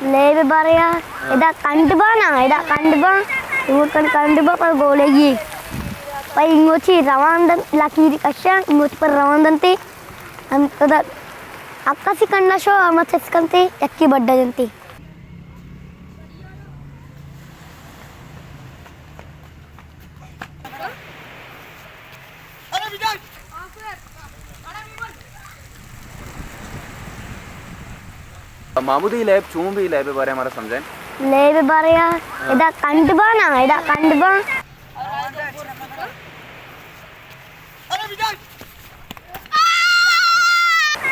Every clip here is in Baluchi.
لیب بارے آ، ادا کنڈ با نا، ادا کنڈ با، روڈ کن کنڈ با پر گولگی۔ پہ انگوچی روان دنت، لکیری کشا، انگوچ پر روان دنتی۔ ہم ادا اکسی کنڈا شو، ہم چس کنتی، یکی بڈا جنتی۔ محمود، اے لیب چون بی؟ لیب بارے ہمارا سمجھائیں۔ لیب بارے آ، ادا کنڈ با نا، ادا کنڈ با۔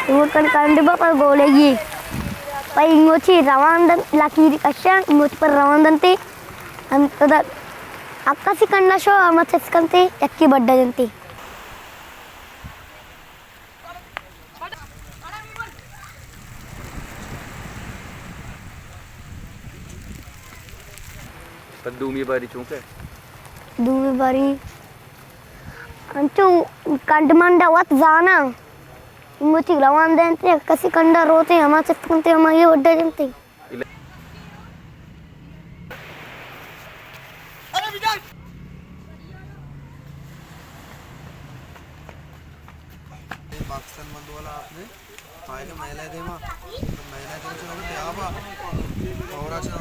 روڈ کن کنڈ با پر گولگی۔ پہ انگوچی روان دنت، لکیری کشا، انگوچ پر روان دنتی۔ ہم ادا اکسی کنڈا شو، ہم چس کنتی، یکی بڈا جنتی۔ پہ دومی باری چون کئے؟ دومی باری انچو کنڈ منڈا وت زانا۔ انگوچی روان دنتی، کسی کنڈا روتے، ہما چست کنتے، ہما یہ وڈا جنتے۔ پاکستان بند والا آپ نے آئے گا میلہ دیما، میلہ دیما چلو تیابا، اور اچھا